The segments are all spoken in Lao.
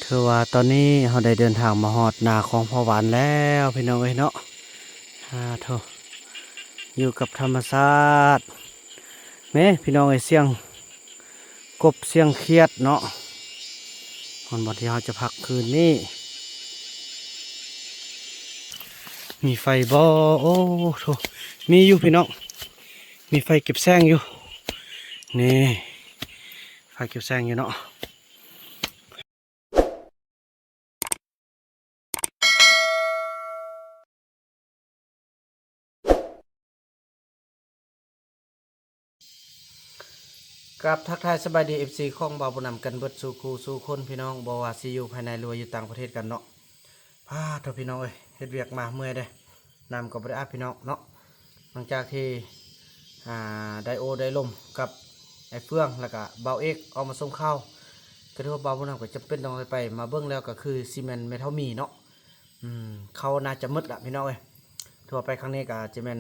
ຖືວ່າຕອນນີ້ເຮົາໄດ້ເດີນທາງມາຮອດນາຂອງພໍ່ຫວານແລ້ວ ພີ່ນ້ອງເອີຍເນາະ. ອາໂທ້ ຢູ່ກັບທຳມະຊາດ ແມ້ ພີ່ນ້ອງເອີຍ ສຽງ ກົບສຽງຂຽດເນາະ. ບ່ອນ ບ່ອນທີ່ເຮົາຈະພັກຄືນນີ້ ມີໄຟບໍ່? ໂອ້ໂທ້ ມີຢູ່ພີ່ນ້ອງ ມີໄຟເກັບແສງຢູ່ ນີ້ ໄຟເກັບແສງຢູ່ເນາະ. ກາບທັກທາຍສະບາຍດີ ເອັຟຊີ ຂອງບ່າວບຸນນຳກັນເບິດສູ່ຄູ່ສູ່ຄົນ ພີ່ນ້ອງ ບໍ່ວ່າຊິຢູ່ພາຍໃນ ຫຼືວ່າຢູ່ຕ່າງປະເທດກັນເນາະ. ພາໂທ ພີ່ນ້ອງເອີຍ ເຮັດວຽກມາເມື່ອຍເດ້ ນ້ຳກໍບໍ່ໄດ້ອາບ ພີ່ນ້ອງເນາະ. ຫຼັງຈາກທີ່ ອ່າ ໄດ້ໂອ້ໄດ້ລົມກັບໄອ້ເຟືອງ ແລ້ວກະບ່າວເອກອອກມາສົ່ງຂ່າວ ກໍຖືວ່າບ່າວບຸນນຳກໍຈຳເປັນຕ້ອງໄດ້ໄປ ມາເບິ່ງແລ້ວກໍຄືຊິແມ່ນແມ່ເຖົ້າໝີເນາະ. ອືມ ເຂົ້າໜ້າຈະໝົດລະ ພີ່ນ້ອງເອີຍ. ຖືວ່າໄປຄັ້ງນີ້ກໍຈະແມ່ນ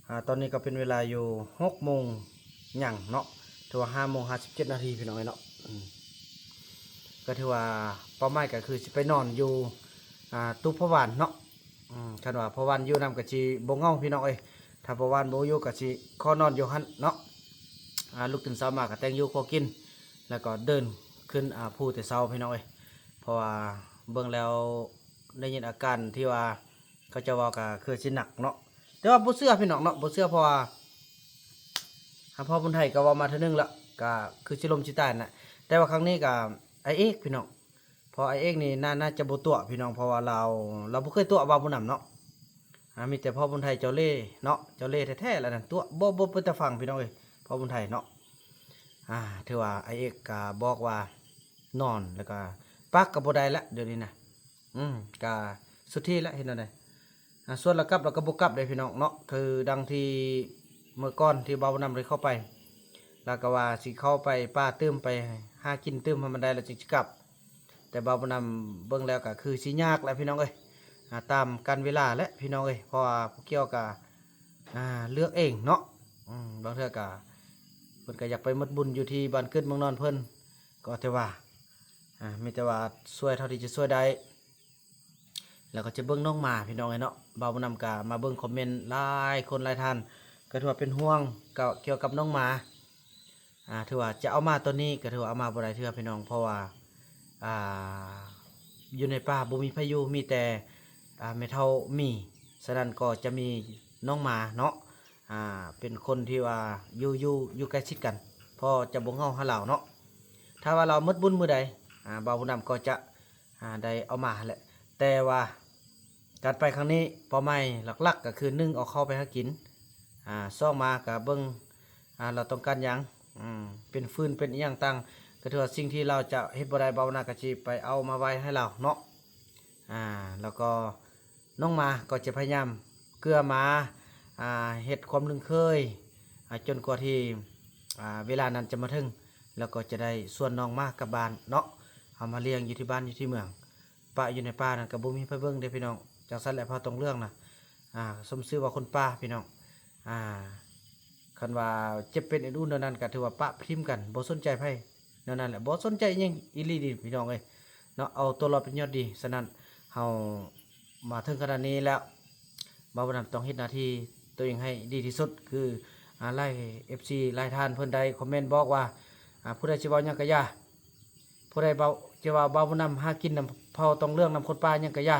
ອ່າ ຕອນນີ້ກໍເປັນເວລາຢູ່ຫົກໂມງຫຍັງເນາະ ຖືວ່າຫ້າໂມງຫ້າສິບເຈັດນາທີ ພີ່ນ້ອງເອີຍເນາະ. ອືມ ກໍຖືວ່າເປົ້າໝາຍກໍຄືຊິໄປນອນຢູ່ ອ່າ ຕູ່ພໍ່ຫວານເນາະ. ອືມ ຄັນວ່າພໍ່ຫວານຢູ່ນຳກໍຊິບໍ່ເຫງົາ ພີ່ນ້ອງເອີຍ. ຖ້າພໍ່ຫວານບໍ່ຢູ່ກໍຊິຂໍນອນຢູ່ຫັ້ນເນາະ. ອ່າ ລຸກຕື່ນເຊົ້າມາກໍແຕ່ງຢູ່ຂໍກິນ ແລ້ວກໍເດີນຂຶ້ນ ອ່າ ພູແຕ່ເຊົ້າ ພີ່ນ້ອງເອີຍ. ເພາະວ່າເບິ່ງແລ້ວໄດ້ຍິນອາການທີ່ວ່າເຂົາເຈົ້າເວົ້າກໍຄືຊິໜັກເນາະ ແຕ່ວ່າບໍ່ເຊື່ອ ພີ່ນ້ອງເນາະ ບໍ່ເຊື່ອ ເພາະວ່າຫາພໍ່ບຸນໄທກໍເວົ້າມາເທື່ອໜຶ່ງລະ ກໍຄືຊິລົ້ມຊິຕາຍນະ. ແຕ່ວ່າຄັ້ງນີ້ກໍອ້າຍເອກ ພີ່ນ້ອງ ເພາະອ້າຍເອກນີ້ໜ້າ ໜ້າຈະບໍ່ຕົວະ ພີ່ນ້ອງ ເພາະວ່າລາວ ລາວບໍ່ເຄີຍຕົວະບ່າວບຸນນຳເນາະ. ອ່າ ມີແຕ່ພໍ່ບຸນໄທເຈົ້າເລ່ເນາະ ເຈົ້າເລ່ແທ້ໆລະນັ້ນ ຕົວະບໍ່ ບໍ່ເປັນຕາຟັງ ພີ່ນ້ອງເອີຍ ພໍ່ບຸນໄທເນາະ. ອ່າ ຖືວ່າອ້າຍເອກກໍບອກວ່ານອນ ແລ້ວກໍປັກກໍບໍ່ໄດ້ລະ ດຽວນີ້ນະ. ອືມ ກະສຸດທີ່ລະ ເຮັດແນວໃດ. ອ່າ ສ່ວນລະກັບລະກໍບໍ່ກັບເດ້ ພີ່ນ້ອງເນາະ ຄືດັ່ງທີ່ເມື່ອກ່ອນທີ່ບ່າວບຸນນຳໄດ້ເຂົ້າໄປ ລະກໍວ່າຊິເຂົ້າໄປປ່າຕື່ມ ໄປຫາກິນຕື່ມໃຫ້ມັນໄດ້ ລະຈຶ່ງຊິກັບ. ແຕ່ບ່າວບຸນນຳເບິ່ງແລ້ວກໍຄືຊິຍາກແຫຼະ ພີ່ນ້ອງເອີຍ. ອ່າ ຕາມການເວລາແຫຼະ ພີ່ນ້ອງເອີຍ ເພາະວ່າຜູ້ກ່ຽວກໍ ອ່າ ເລືອກເອງເນາະ. ອືມ ບາງເທື່ອກໍເພິ່ນກໍຢາກໄປໝົດບຸນຢູ່ທີ່ບ້ານເກີດເມືອງນອນເພິ່ນ ກໍແຕ່ວ່າ ອ່າ ມີແຕ່ວ່າຊ່ວຍເທົ່າທີ່ຈະຊ່ວຍໄດ້ ແລ້ວກໍຈະເບິ່ງນ້ອງໝາ ພີ່ນ້ອງເອີຍເນາະ. ບ່າວບຸນນຳກໍມາເບິ່ງຄອມເມັນຫຼາຍຄົນຫຼາຍທ່ານ ກໍຖືວ່າເປັນຫ່ວງ ກໍກ່ຽວກັບນ້ອງໝາ. ອ່າ ຖືວ່າຈະເອົາມາຕອນນີ້ກໍຖືວ່າເອົາມາບໍ່ໄດ້ເທື່ອ ພີ່ນ້ອງ ເພາະວ່າ ອ່າ ຢູ່ໃນປ່າບໍ່ມີໃຜຢູ່ ມີແຕ່ ອ່າ ແມ່ເຖົ້າໝີ. ສະນັ້ນກໍຈະມີນ້ອງໝາເນາະ ອ່າ ເປັນຄົນທີ່ວ່າຢູ່ ຢູ່ ຢູ່ໃກ້ຊິດກັນ ພໍຈະບໍ່ເຫງົາຫາລາວເນາະ. ຖ້າວ່າລາວໝົດບຸນມື້ໃດ ອ່າ ບ່າວບຸນນຳກໍຈະ ອ່າ ໄດ້ເອົາມາຫັ້ນແຫຼະ. ແຕ່ວ່າການໄປຄັ້ງນີ້ ເປົ້າໝາຍຫຼັກໆກໍຄື ໜຶ່ງ ເອົາເຂົ້າໄປຫາກິນ ອ່າ ສອງ ມາກໍເບິ່ງ ອ່າ ລາວຕ້ອງການຫຍັງ ອືມ ເປັນຟືນເປັນອີ່ຫຍັງຕ່າງ ກໍຖືວ່າສິ່ງທີ່ລາວຈະເຮັດບໍ່ໄດ້ ບ່າວນາກໍຊິໄປເອົາມາໄວ້ໃຫ້ລາວເນາະ. ອ່າ ແລ້ວກໍນ້ອງໝາກໍຈະພະຍາຍາມເກື້ອໝາ ອ່າ ເຮັດຄວາມລຶ້ງເຄີຍ ອ່າ ຈົນກວ່າທີ່ ອ່າ ເວລານັ້ນຈະມາເຖິງ ແລ້ວກໍຈະໄດ້ຊວນນ້ອງໝາກັບບ້ານເນາະ ເອົາມາລ້ຽງຢູ່ທີ່ບ້ານຢູ່ທີ່ເມືອງ. ປະຢູ່ໃນປ່ານັ້ນກໍບໍ່ມີໃຜເບິ່ງເດ້ພີ່ນ້ອງ. ຈັ່ງຊັ້ນແຫຼະ ເຜົ່າຕອງເຫຼືອງນະ ອ່າ ສົມຊື່ວ່າຄົນປ່າພີ່ນ້ອງ. ອ່າ ຄັນວ່າເຈັບເປັນເອັນອຸ່ນແນວນັ້ນ ກໍຖືວ່າປະຖິ້ມກັນ ບໍ່ສົນໃຈໃຜແນວນັ້ນແຫຼະ ບໍ່ສົນໃຈອີ່ຫຍັງອີ່ຫຼີນີ້ພີ່ນ້ອງເອີຍເນາະ ເອົາຕົວລອດເປັນຍອດດີ. ສະນັ້ນເຮົາມາເຖິງຂະໜາດນີ້ແລ້ວ ບ່າວບຸນນຳຕ້ອງເຮັດໜ້າທີ່ຕົວເອງໃຫ້ດີທີ່ສຸດ ຄື ອ່າ ຫຼາຍເອັຟຊີຫຼາຍທ່ານເພິ່ນໄດ້ຄອມເມັນບອກວ່າ ອ່າ ຜູ້ໃດຊິເວົ້າຫຍັງກໍຢ່າ ຜູ້ໃດເວົ້າ ຈະວ່າບ່າວບຸນນຳຫາກິນນຳເຜົ່າຕອງເຫຼືອງ ນຳຄົນປ່າຫຍັງກໍຢ່າ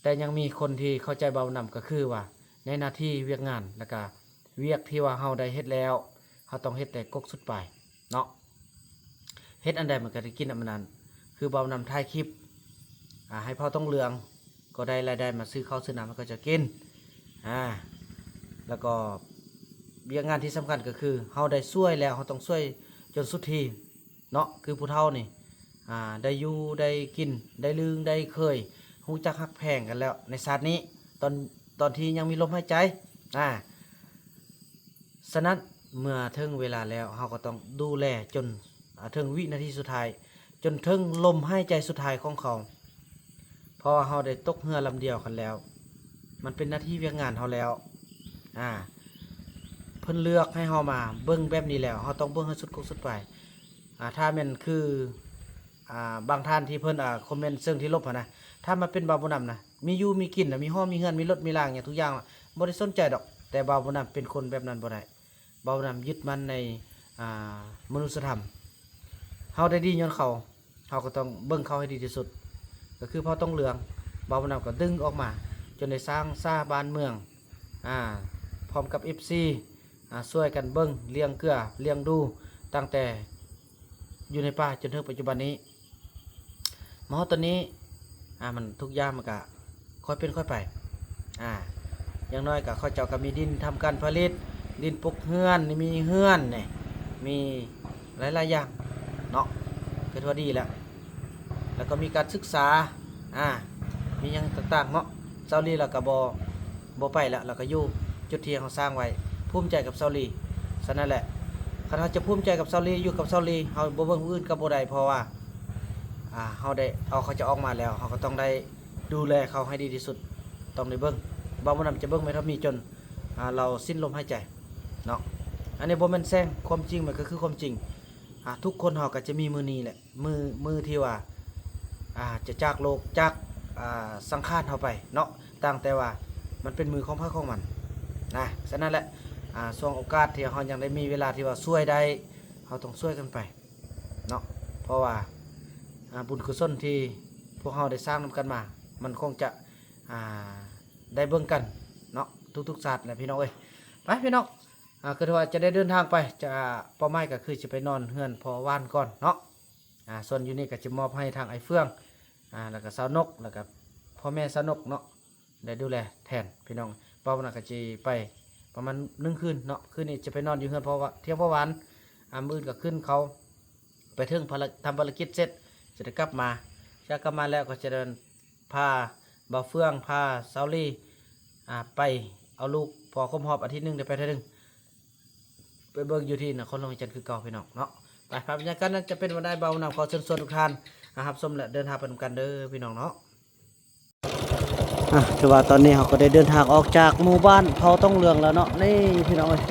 ແຕ່ຍັງມີຄົນທີ່ເຂົ້າໃຈບ່າວບຸນນຳ ກໍຄືວ່າໃນໜ້າທີ່ວຽກງານ ແລ້ວກະວຽກທີ່ວ່າເຮົາໄດ້ເຮັດແລ້ວ ເຮົາຕ້ອງເຮັດແຕ່ກົກສຸດປາຍເນາະ. ເຮັດອັນໃດມັນກໍໄດ້ກິນອັນນັ້ນ. ຄືບ່າວບຸນນຳຖ່າຍຄລິບ ອ່າ ໃຫ້ເຜົ່າຕອງເຫຼືອງ ກໍໄດ້ລາຍໄດ້ມາຊື້ເຂົ້າຊື້ນ້ຳໃຫ້ເຂົາເຈົ້າກິນ ອ່າ ແລ້ວກໍວຽກງານທີ່ສຳຄັນກໍຄືເຮົາໄດ້ຊ່ວຍແລ້ວ ເຮົາຕ້ອງຊ່ວຍຈົນສຸດທີ່ ເນາະ ຄືຜູ້ເຖົ້ານີ້ ອ່າ ໄດ້ຢູ່ໄດ້ກິນ ໄດ້ລຶ່ງໄດ້ເຄີຍ ຮູ້ຈັກຮັກແພງກັນແລ້ວໃນຊາດນີ້ ຕອນ ຕອນທີ່ຍັງມີລົມຫາຍໃຈ ອ່າ ສະນັ້ນ ເມື່ອເຖິງເວລາແລ້ວ ເຮົາກໍຕ້ອງດູແລຈົນ ອ່າ ເຖິງວິນາທີສຸດທ້າຍ ຈົນເຖິງລົມຫາຍໃຈສຸດທ້າຍຂອງເຂົາ ເພາະວ່າເຮົາໄດ້ຕົກເຮືອລຳດຽວກັນແລ້ວ ມັນເປັນໜ້າທີ່ວຽກງານເຮົາແລ້ວ ອ່າ ເພິ່ນເລືອກໃຫ້ເຮົາມາເບິ່ງແບບນີ້ແລ້ວ ເຮົາຕ້ອງເບິ່ງໃຫ້ສຸດກົກສຸດປາຍ ອ່າ ຖ້າແມ່ນຄື ອ່າ ບາງທ່ານທີ່ເພິ່ນ ອ່າ ຄອມເມັນເຊີງທີ່ລົບຫັ້ນນະ ຖ້າມາເປັນບ່າວບຸນນຳນະ ມີຢູ່ມີກິນນະ ມີຫໍມີເຮືອນ ມີລົດມີລາງຫຍັງທຸກຢ່າງ ບໍ່ໄດ້ສົນໃຈດອກ. ແຕ່ບ່າວບຸນນຳເປັນຄົນແບບນັ້ນບໍ່ໄດ້. ບ່າວບຸນນຳຍຶດໝັ້ນໃນ ອ່າ ມະນຸດສະທຳ. ເຮົາໄດ້ດີຍ້ອນເຂົາ ເຮົາກໍຕ້ອງເບິ່ງເຂົາໃຫ້ດີທີ່ສຸດ ກໍຄືເຜົ່າຕົງເຫຼືອງ. ບ່າວບຸນນຳກໍດຶງອອກມາ ຈົນໄດ້ສ້າງສາບ້ານເມືອງ ອ່າ ພ້ອມກັບເອັຟຊີ ອ່າ ຊ່ວຍກັນເບິ່ງລ້ຽງເກືອລ້ຽງດູ ຕັ້ງແຕ່ຢູ່ໃນປ່າຈົນເຖິງປັດຈຸບັນນີ້. ມາຮອດຕອນນີ້ ອ່າ ມັນທຸກຢ່າງມັນກະຄ່ອຍເປັນຄ່ອຍໄປ. ອ່າ ຢ່າງໜ້ອຍກະເຂົາເຈົ້າກະມີດິນທຳການຜະລິດ, ດິນປົກເຮືອນ, ມີເຮືອນນີ້ ມີຫຼາຍໆຢ່າງເນາະ ກະຖືວ່າດີແລ້ວ. ແລ້ວກໍມີການສຶກສາ ອ່າ ມີຫຍັງຕ່າງໆເນາະ. ຊາວລີລາວກໍບໍ່ ບໍ່ໄປລະ ລາວກໍຢູ່ຈຸດທີ່ເຮົາສ້າງໄວ້ ພູມໃຈກັບຊາວລີ. ສະນັ້ນແຫຼະ ຄັນເຮົາຈະພູມໃຈກັບຊາວລີ ຢູ່ກັບຊາວລີ ເຮົາບໍ່ເບິ່ງຜູ້ອື່ນກໍບໍ່ໄດ້ ເພາະວ່າ ອ່າ ເຮົາໄດ້ເອົາເຂົາເຈົ້າອອກມາແລ້ວ ເຮົາກໍຕ້ອງໄດ້ດູແລເຂົາໃຫ້ດີທີ່ສຸດ ຕ້ອງໄດ້ເບິ່ງ. ບ່າວບຸນນຳຈະເບິ່ງແມ່ທອມມີຈົນ ອ່າ ລາວສິ້ນລົມຫາຍໃຈເນາະ. ອັນນີ້ບໍ່ແມ່ນແຊ່ງ ຄວາມຈິງມັນກໍຄືຄວາມຈິງ. ອ່າ ທຸກຄົນເຮົາກໍຈະມີມື້ນີ້ແຫຼະ ມື້ ມື້ທີ່ວ່າ ອ່າ ຈະຈາກໂລກ ຈາກ ອ່າ ສັງຂານເຮົາໄປເນາະ ຕ່າງແຕ່ວ່າມັນເປັນມື້ຂອງໃຜຂອງມັນນະ. ສະນັ້ນແຫຼະ ອ່າ ຊ່ວງໂອກາດທີ່ເຮົາຍັງໄດ້ມີເວລາທີ່ວ່າຊ່ວຍໄດ້ ເຮົາຕ້ອງຊ່ວຍກັນໄປເນາະ ເພາະວ່າ ອ່າ ບຸນກຸສົນທີ່ພວກເຮົາໄດ້ສ້າງນຳກັນມາ ມັນຄົງຈະ ອ່າ ໄດ້ເບິ່ງກັນເນາະ ທຸກໆຊາດແຫຼະພີ່ນ້ອງເອີຍ. ໄປພີ່ນ້ອງ ອ່າ ກໍຖືວ່າຈະໄດ້ເດີນທາງໄປ ຈະ ເປົ້າໝາຍກໍຄືຈະໄປນອນເຮືອນພໍ່ຫວານກ່ອນເນາະ. ອ່າ ສ່ວນຢູ່ນີ້ກໍຈະມອບໃຫ້ທາງອ້າຍເຟືອງ ອ່າ ແລ້ວກໍສາວນົກ ແລ້ວກໍພໍ່ແມ່ສາວນົກເນາະ ໄດ້ດູແລແທນພີ່ນ້ອງ. ບ່າວບຸນນຳກໍຈະໄປປະມານໜຶ່ງຄືນເນາະ ຄືນນີ້ຈະໄປນອນຢູ່ເຮືອນພໍ່ ທຽງພໍ່ຫວານ. ອ່າ ມື້ອື່ນກໍຂຶ້ນເຂົາໄປເຖິງ ພາລະ ທຳພາລະກິດເສັດ ຈະໄດ້ກັບມາ ຈະກັບມາແລ້ວກໍຈະເດີນ ພາບ່າວເຟືອງ ພາສາວລີ ອ່າ ໄປເອົາລູກ ເພາະຄົບຮອບອາທິດໜຶ່ງໄດ້ໄປເທື່ອໜຶ່ງ ໄປເບິ່ງຢູ່ທີ່ນະຄອນຫຼວງວຽງຈັນຄືເກົ່າພີ່ນ້ອງເນາະ. ໄປ ພາບບັນຍາກາດນັ້ນຈະເປັນແນວໃດ ບ່າວນຳຂໍເຊີນຊວນທຸກທ່ານ ອ່າ ຮັບຊົມ ແລະ ເດີນທາງໄປນຳກັນເດີພີ່ນ້ອງເນາະ. ອ່າ ຖືວ່າຕອນນີ້ເຮົາກໍໄດ້ເດີນທາງອອກຈາກໝູ່ບ້ານເຜົ່າຕົງເຫຼືອງແລ້ວເນາະ ນີ້ພີ່ນ້ອງເອີຍ.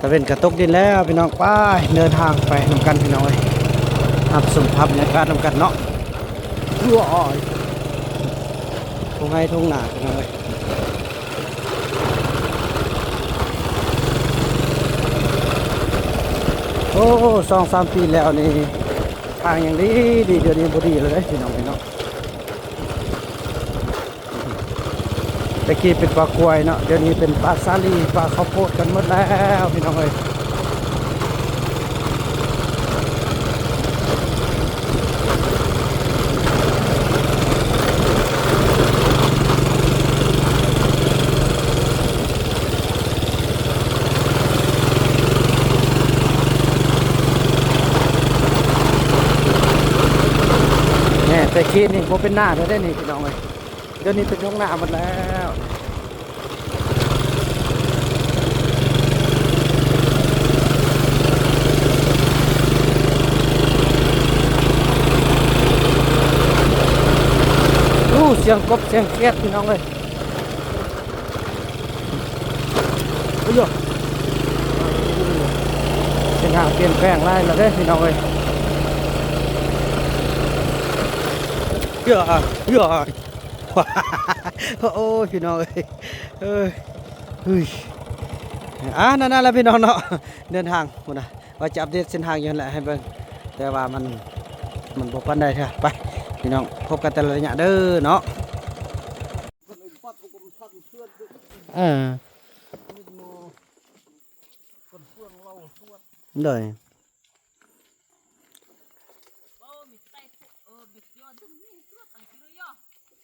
ຕາເວັນກໍຕົກດິນແລ້ວພີ່ນ້ອງ ໄປເດີນທາງໄປນຳກັນພີ່ນ້ອງເອີຍ ຮັບຊົມພາບບັນຍາກາດນຳກັນເນາະ. ໂອ້ຍ ທົ່ງໄຮ່ທົ່ງນາພີ່ນ້ອງເອີຍ. ໂອ້ ສອງສາມປີແລ້ວນີ້ ທາງຍັງດີດີ ດຽວນີ້ບໍ່ດີແລ້ວເດ້ພີ່ນ້ອງເອີຍເນາະ. ແຕ່ກີ້ເປັນປ່າກ້ວຍເນາະ ດຽວນີ້ເປັນປ່າສາລີ ປ່າເຂົ້າໂພດກັນໝົດແລ້ວພີ່ນ້ອງເອີຍ. ແນ່ ແຕ່ກີ້ນີ້ບໍ່ເປັນນາແລ້ວເດ້ນີ້ພີ່ນ້ອງເອີຍ. ດຽວນີ້ເປັນທົ່ງນາໝົດແລ້ວ. ໂອ້ ສຽງກົບສຽງຂຽດພີ່ນ້ອງເອີຍ. ໂອ້ຍ ເສັ້ນທາງປ່ຽນແປງຫຼາຍແລ້ວເດ້ພີ່ນ້ອງເອີຍ. ເອີ ເອີ ໂອ້ຍ ພີ່ນ້ອງເອີຍ ເອີຍ ເຮີ້ຍ ອ່າ ນັ້ນໆ ແຫຼະພີ່ນ້ອງເນາະ ເດີນທາງພຸ້ນນະ ວ່າຈະອັບເດດເສັ້ນທາງຢູ່ຫັ້ນແຫຼະໃຫ້ເບິ່ງ ແຕ່ວ່າມັນ ມັນບໍ່ປານໃດເທື່ອ. ໄປພີ່ນ້ອງ ພົບກັນແຕ່ລະໄລຍະເດີເນາະ. ເອີ ໂດຍ.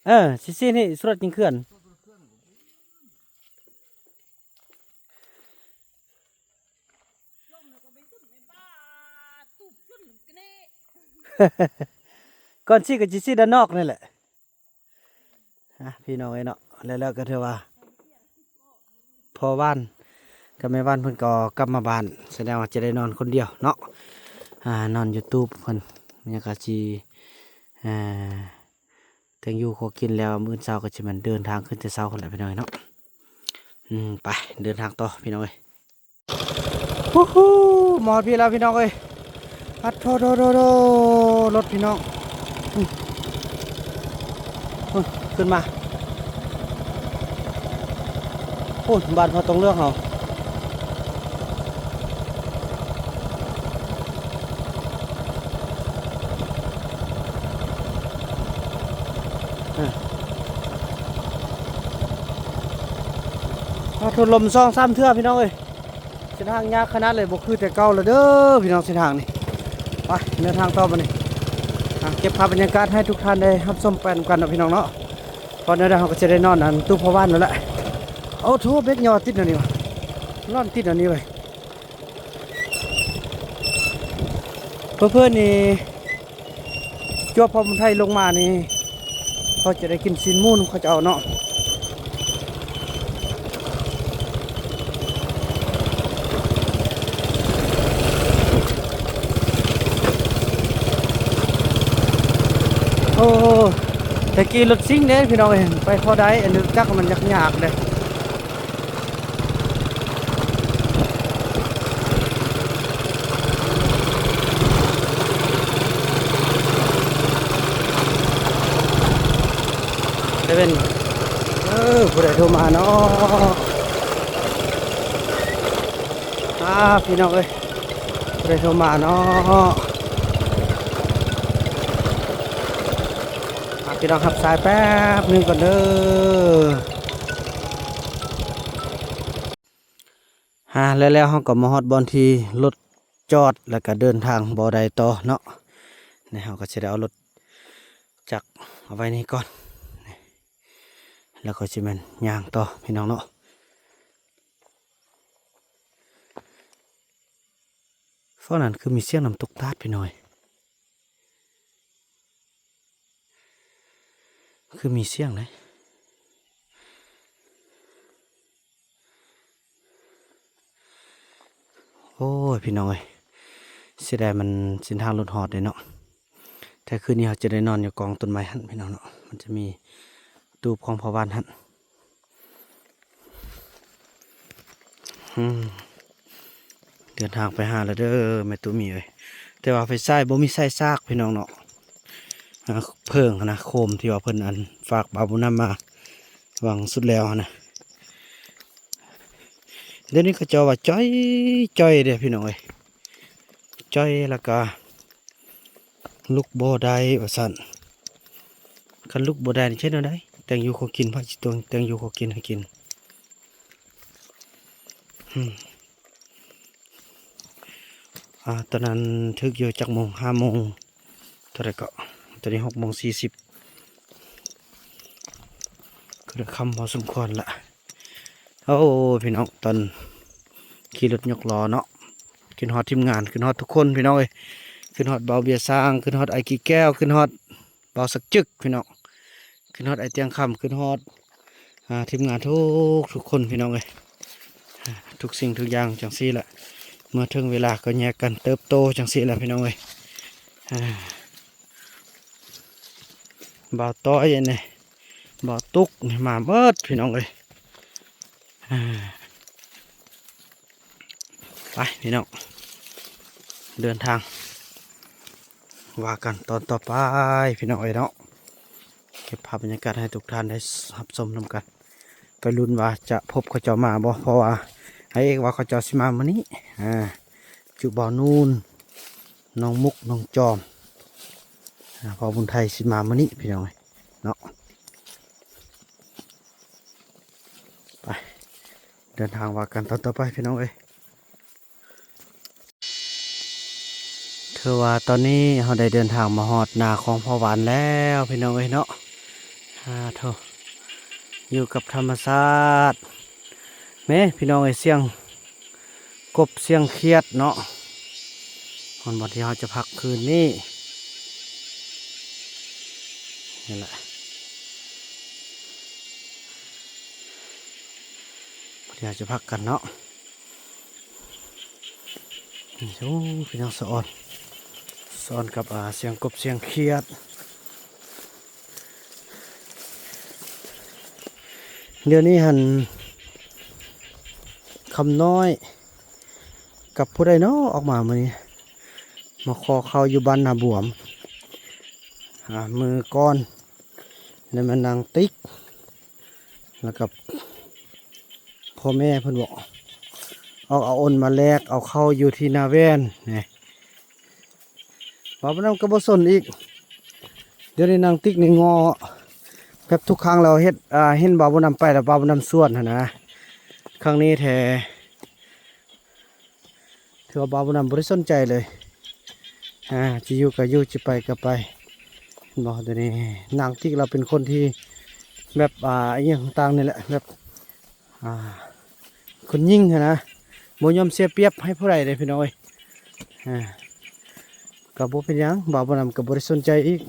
ເອີ ຊິຊີ້ນີ້ສວດກິນເຂື່ອນ. ກ່ອນຊິກໍຊິຊິດ້ານນອກນີ້ແຫຼະ. ອ່ະ ພີ່ນ້ອງເອີຍເນາະ ແລ້ວ ແລ້ວກໍຖືວ່າ ພໍ່ຫວານກັບແມ່ຫວານເພິ່ນກໍກັບມາບ້ານ ສະແດງວ່າຈະໄດ້ນອນຄົນດຽວເນາະ. ອ່າ ນອນຢູ່ຕູບເພິ່ນ ແລ້ວກໍຊິ ອ່າ ແຕ່ງຢູ່ຂໍກິນແລ້ວ ມື້ອື່ນເຊົ້າກໍຊິແມ່ນເດີນທາງຂຶ້ນແຕ່ເຊົ້າພຸ້ນແຫຼະພີ່ນ້ອງເນາະ. ອືມ ໄປ ເດີນທາງຕໍ່ພີ່ນ້ອງເອີຍ. ຫູ ມາຮອດພີ້ແລ້ວພີ່ນ້ອງເອີຍ. ປັດໂທໂທໂທໂທ ລົດພີ່ນ້ອງ ອືມ ໂອ້ຍ ຂຶ້ນມາ ໂອ້ຍ ບ້ານພໍ່ຕົງເຫຼືອງເຮົາ. ມາທົດລົມສອງສາມເທື່ອພີ່ນ້ອງເອີຍ. ເສັ້ນທາງຍາກຂະໜາດເລີຍ ບໍ່ຄືແຕ່ເກົ່າແລ້ວເດີພີ່ນ້ອງ ເສັ້ນທາງນີ້. ໄປ ເດີນທາງຕໍ່ບັດນີ້ ອ່າ ເກັບພາບບັນຍາກາດໃຫ້ທຸກທ່ານໄດ້ຮັບຊົມໄປນຳກັນເນາະພີ່ນ້ອງເນາະ. ເພາະແນວໃດເຮົາກໍຈະໄດ້ນອນອັນຕູ້ພໍ່ວານນັ້ນແຫຼະ. ໂອ້ໂທ ເບັກຍໍຕິດແນວນີ້ວະ ລ້ອນຕິດແນວນີ້ເວີຍ. ເພີ້ໆນີ້ ຈວບພໍ່ບຸນໄທລົງມານີ້ ເຂົາຈະໄດ້ກິນຊີ້ນໝູນຳເຂົາເຈົ້າເນາະ. ໂອ້ ແຕ່ກີ້ລົດຊິງເດ້ພີ່ນ້ອງເອີຍ ໄປພໍໄດ້ ອັນນີ້ຈັກມັນຍາກໆເດ້. ເຊເວັນ ເອີ ຜູ້ໃດໂທມາເນາະ? ອ່າ ພີ່ນ້ອງເອີຍ ຜູ້ໃດໂທມາເນາະ? ອ່າ ພີ່ນ້ອງຮັບສາຍແປັບໜຶ່ງກ່ອນເດີ. ອ່າ ແລ້ວໆ ເຮົາກໍມາຮອດບ່ອນທີ່ລົດຈອດ ແລ້ວກໍເດີນທາງບໍ່ໄດ້ຕໍ່ເນາະ. ນີ້ເຮົາກໍຊິໄດ້ເອົາລົດຈັກເອົາໄວ້ນີ້ກ່ອນ ນີ້ ແລ້ວກໍຊິແມ່ນຍ່າງຕໍ່ພີ່ນ້ອງເນາະ. ຝັ່ງນັ້ນຄືມີສຽງນ້ຳຕົກຕາດພີ່ນ້ອງເອີຍ. ຄືມີສຽງເດ້. ໂອ້ຍ ພີ່ນ້ອງເອີຍ ເສຍດາຍມັນເສັ້ນທາງລົດຮອດເດ້ເນາະ. ແຕ່ຄືນນີ້ເຮົາຈະໄດ້ນອນຢູ່ກອງຕົ້ນໄມ້ຫັ້ນພີ່ນ້ອງເນາະ ມັນຈະມີຕູບຂອງພໍ່ບ້ານຫັ້ນ. ອືມ ເດີນທາງໄປຫາແລ້ວເດີແມ່ຕູ້ໝີເອີຍ. ແຕ່ວ່າໄຟສາຍບໍ່ມີສາຍສາກພີ່ນ້ອງເນາະ. ອ່າ ເຜິ້ງຫັ້ນນະ ໂຄມທີ່ວ່າເພິ່ນອັນຝາກບ່າວບຸນນຳມາຫວ່າງສຸດແລ້ວຫັ້ນນະ. ດຽວນີ້ເຂົາເຈົ້າວ່າຈ່ອຍ ຈ່ອຍເດ້ພີ່ນ້ອງເອີຍ ຈ່ອຍ ແລ້ວກະລຸກບໍ່ໄດ້ວ່າຊັ້ນ. ຄັນລຸກບໍ່ໄດ້ນີ້ເຮັດແນວໃດ? ແຕ່ງຢູ່ຄົວກິນ ໃຜຊິແຕ່ງຢູ່ຄົວກິນໃຫ້ກິນ? ອືມ ອ່າ ຕອນນັ້ນຖືກຢູ່ຈັກໂມງ? ຫ້າໂມງ ເທົ່າໃດເກາະ? ຕອນນີ້ຫົກໂມງສີ່ສິບ ກໍໄດ້ຄ່ຳພໍສົມຄວນລະ. ໂອ້ ພີ່ນ້ອງ ຕອນຂີ່ລົດຍົກລໍ້ເນາະ ຄິດຮອດທີມງານ ຄິດຮອດທຸກຄົນພີ່ນ້ອງເອີຍ. ຄິດຮອດບ່າວເບຍຊ້າງ ຄິດຮອດອ້າຍກີແກ້ວ ຄິດຮອດບ່າວສັກຈຶກພີ່ນ້ອງ ຄິດຮອດອ້າຍຕຽງຄຳ ຄິດຮອດ ອ່າ ທີມງານທຸກ ທຸກຄົນພີ່ນ້ອງເອີຍ. ອ່າ ທຸກສິ່ງທຸກຢ່າງຈັ່ງຊີ້ແຫຼະ ເມື່ອເຖິງເວລາກໍແຍກກັນເຕີບໂຕຈັ່ງຊີ້ແຫຼະພີ່ນ້ອງເອີຍ. ອ່າ ບ່າວຕ້ອຍນີ້ ບ່າວຕຸກນີ້ ມາເບິດພີ່ນ້ອງເອີຍ. ອ່າ ໄປພີ່ນ້ອງ ເດີນທາງວ່າກັນຕອນຕໍ່ໄປພີ່ນ້ອງເອີຍເນາະ. ເກັບພາບບັນຍາກາດໃຫ້ທຸກທ່ານໄດ້ຮັບຊົມນຳກັນ ໄປລຸ້ນວ່າຈະພົບເຂົາເຈົ້າມາບໍ່ ເພາະວ່າອ້າຍເອກວ່າເຂົາເຈົ້າຊິມາມື້ນີ້. ອ່າ ຈຸບ່າວນູນ ນ້ອງມຸກ ນ້ອງຈອມ ອ່າ ພໍ່ບຸນໄທຊິມາມື້ນີ້ພີ່ນ້ອງເອີຍເນາະ. ໄປ ເດີນທາງວ່າກັນຕອນຕໍ່ໄປພີ່ນ້ອງເອີຍ. ຖືວ່າຕອນນີ້ເຮົາໄດ້ເດີນທາງມາຮອດນາຂອງພໍ່ຫວານແລ້ວພີ່ນ້ອງເອີຍເນາະ. ອາໂທ້ ຢູ່ກັບທຳມະຊາດ ແມ່ພີ່ນ້ອງເອີຍ ສຽງ ກົບສຽງຂຽດເນາະ. ບ່ອນ ບ່ອນທີ່ເຮົາຈະພັກຄືນນີ້ ນີ້ແຫຼະ ບ່ອນທີ່ເຮົາຈະພັກກັນເນາະ. ນີ້ ໂອ້ ພີ່ນ້ອງ ສະອອນ ສະອອນກັບ ອ່າ ສຽງກົບສຽງຂຽດ. ດຽວນີ້ຫັ້ນ ຄຳນ້ອຍ ກັບຜູ້ໃດເນາະອອກມາມື້ນີ້ ມາຂໍເຂົ້າຢູ່ບ້ານນາບວມ ອ່າ ມື້ກ່ອນ ແລ້ວແມ່ນນາງຕິກ ແລ້ວກັບພໍ່ແມ່ເພິ່ນບໍ ອອກເອົາອົນມາແລກເອົາເຂົ້າຢູ່ທີ່ນາແວ່ນນີ້. ບ່າວບຸນນຳກໍບໍ່ສົນອີກ. ດຽວນີ້ນາງຕິກນີ້ງໍ ແບບທຸກຄັ້ງແລ້ວເຮັດ ອ່າ ເຫັນບ່າວບຸນນຳໄປແລ້ວບ່າວບຸນນຳສວນຫັ້ນນະ. ຄັ້ງນີ້ແທ້ ຖືວ່າບ່າວບຸນນຳບໍ່ໄດ້ສົນໃຈເລີຍ. ອ່າ ຊິຢູ່ກໍຢູ່ ຊິໄປກໍໄປ. ເຫັນບໍ່ ດຽວນີ້ນາງຕິກລາວເປັນຄົນທີ່ແບບ ອ່າ ອີ່ຫຍັງຕ່າງໆນີ້ແຫຼະ ແບບ ອ່າ ຄົນຍິງຫັ້ນນະ ບໍ່ຍອມເສຍປຽບໃຫ້ຜູ້ໃດເດ້ພີ່ນ້ອງເອີຍ. ອ່າ ກໍບໍ່ເປັນຫຍັງ ບ່າວບຸນນຳກໍບໍ່ໄດ້ສົນໃຈອີກ.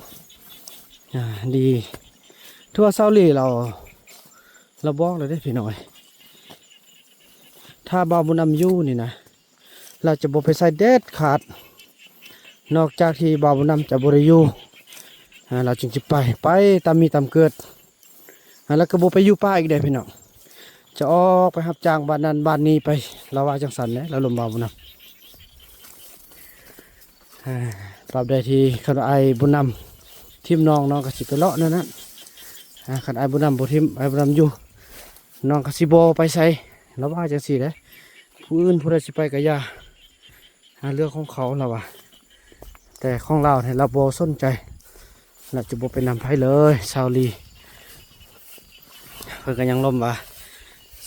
ອ່າ ດີ ຖືວ່າຊາວລີລາວ ລາວບອກແລ້ວເດ້ພີ່ນ້ອງເອີຍ ຖ້າບ່າວບຸນນຳຢູ່ນີ້ນະ ລາວຈະບໍ່ໄປໃສເດັດຂາດ ນອກຈາກທີ່ບ່າວບຸນນຳຈະບໍ່ໄດ້ຢູ່ ອ່າ ລາວຈຶ່ງຊິໄປ ໄປຕາມມີຕາມເກີດ. ອ່າ ແລ້ວກໍບໍ່ໄປຢູ່ປ່າອີກເດ້ພີ່ນ້ອງ ຈະອອກໄປຮັບຈ້າງບ້ານນັ້ນບ້ານນີ້ໄປ ລາວວ່າຈັ່ງຊັ້ນແຫຼະ ລາວລົມບ່າວບຸນນຳ. ອ່າ ຕາບໃດທີ່ຄັນອ້າຍບຸນນຳຖິ້ມນ້ອງ ນ້ອງກໍຊິໄປເລາະແນວນັ້ນ. ອ່າ ຄັນອ້າຍບຸນນຳບໍ່ຖິ້ມ ອ້າຍບຸນນຳຢູ່ ນ້ອງກໍຊິບໍ່ໄປໃສ ລາວວ່າຈັ່ງຊີ້ເດ້. ຜູ້ອື່ນຜູ້ໃດຊິໄປກໍຢ່າ ອ່າ ເລື່ອງຂອງເຂົາ ລາວວ່າ ແຕ່ຂອງລາວນີ້ລາວບໍ່ສົນໃຈ ລາວຈະບໍ່ໄປນຳໃຜເລີຍ ຊາວລີ. ເພິ່ນກໍຍັງລົມວ່າ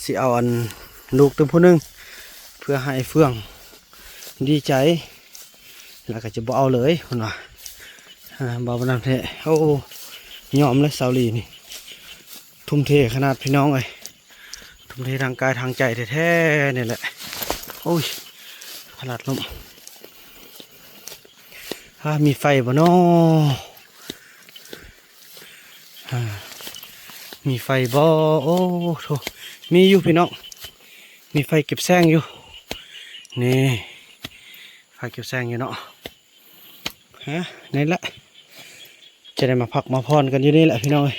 ຊິເອົາອັນລູກຕື່ມຜູ້ໜຶ່ງ ເພື່ອໃຫ້ເຟືອງດີໃຈ ລາວກໍຈະບໍ່ເອົາເລີຍ ເພິ່ນວ່າ. ອ່າ ບໍ່ນຳແທ້ ໂອ້ ຍອມເລີຍ ຊາວລີນີ້ ທຸ່ມເທຂະໜາດ ພີ່ນ້ອງເອີຍ. ທຸ່ມເທທາງກາຍທາງໃຈແທ້ໆນີ້ແຫຼະ. ໂອ້ຍ ພະລັດລົ້ມ. ຫາ ມີໄຟບໍ່ນໍ? ຫາ ມີໄຟບໍ່? ໂອ້ໂທ້ ມີຢູ່ພີ່ນ້ອງ ມີໄຟເກັບແສງຢູ່. ນີ້ ໄຟເກັບແສງຢູ່ເນາະ. ຮະ ນີ້ແຫຼະ ຈະໄດ້ມາພັກມາຜ່ອນກັນຢູ່ນີ້ແຫຼະພີ່ນ້ອງເອີຍ.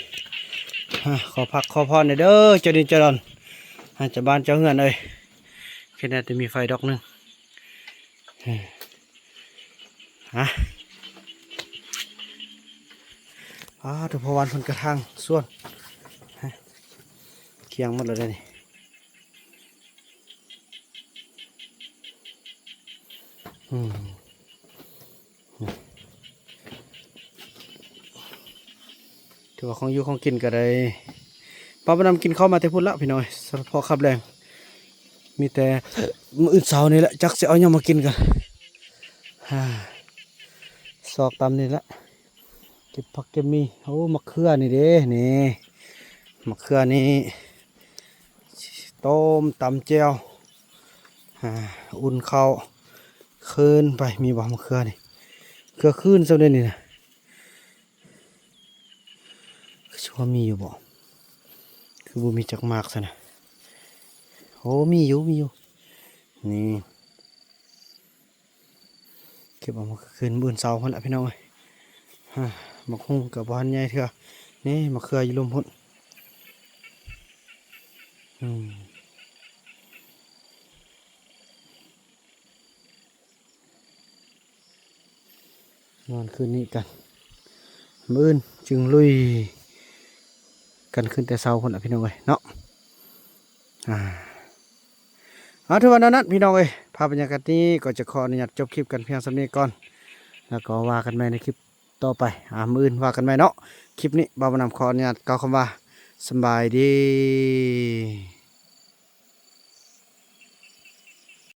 ຮະ ຂໍພັກຂໍຜ່ອນແດ່ເດີ ເຈົ້າດິນເຈົ້າດອນ ຮະ ເຈົ້າບ້ານເຈົ້າເຮືອນເອີຍ. ແຄ່ນັ້ນແຕ່ມີໄຟດອກໜຶ່ງ. ຮະ ອ້າ ໂທ້ ພໍ່ວານເພິ່ນກະຖາງສວນ ຮະ ກຽງໝົດແລ້ວເດ້ນີ້. ອືມ ຖືວ່າຂອງຢູ່ຂອງກິນກໍໄດ້ ປ້າມານຳກິນເຂົ້າມາແຕ່ພຸ້ນລະພີ່ນ້ອງເອີຍ ສະເພາະຄາບແລງ ມີແຕ່ມື້ອື່ນເຊົ້ານີ້ແຫຼະ ຈັກຊິເອົາຫຍັງມາກິນກັນ ຊອກຕຳນີ້ແຫຼະ. ເກັບຜັກເກັບມີ ໂອ້ ໝາກເຂືອນີ້ເດ້ ນີ້ ໝາກເຂືອນີ້ ຕົ້ມຕຳແຈ່ວ ອ່າ ອຸ່ນເຂົ້າຄືນໄປ. ມີບໍ່ໝາກເຂືອນີ້? ເຂືອຄືນຊຳເດນີ້ນະ ຄືຊິວ່າມີຢູ່ບໍ່? ຄືບໍ່ມີຈັກໝາກຊັ້ນນະ. ໂອ້ ມີຢູ່ ມີຢູ່ ນີ້. ເກັບເອົາມາຄືນມື້ອື່ນເຊົ້າພຸ້ນລະພີ່ນ້ອງເອີຍ. ຮະ ໝາກຫຸ່ງກໍບໍ່ທັນໃຫຍ່ເທື່ອ ນີ້ໝາກເຂືອຢູ່ລຸ່ມພຸ້ນ. ອືມ ນອນຄືນນີ້ກັນ ມື້ອື່ນຈຶ່ງລຸຍກັນຂຶ້ນແຕ່ເຊົ້າພຸ້ນລະພີ່ນ້ອງເອີຍເນາະ. ອ່າ ເອົາ ຖືວ່າແນວນັ້ນພີ່ນ້ອງເອີຍ ພາບບັນຍາກາດນີ້ກໍຈະຂໍອະນຸຍາດຈົບຄລິບກັນພຽງສ່ຳນີ້ກ່ອນ ແລ້ວກໍວ່າກັນໃໝ່ໃນຄລິບຕໍ່ໄປ. ອ່າ ມື້ອື່ນວ່າກັນໃໝ່ເນາະ. ຄລິບນີ້ບ່າວບຸນນຳຂໍອະນຸຍາດກ່າວຄຳວ່າ ສະບາຍດີ.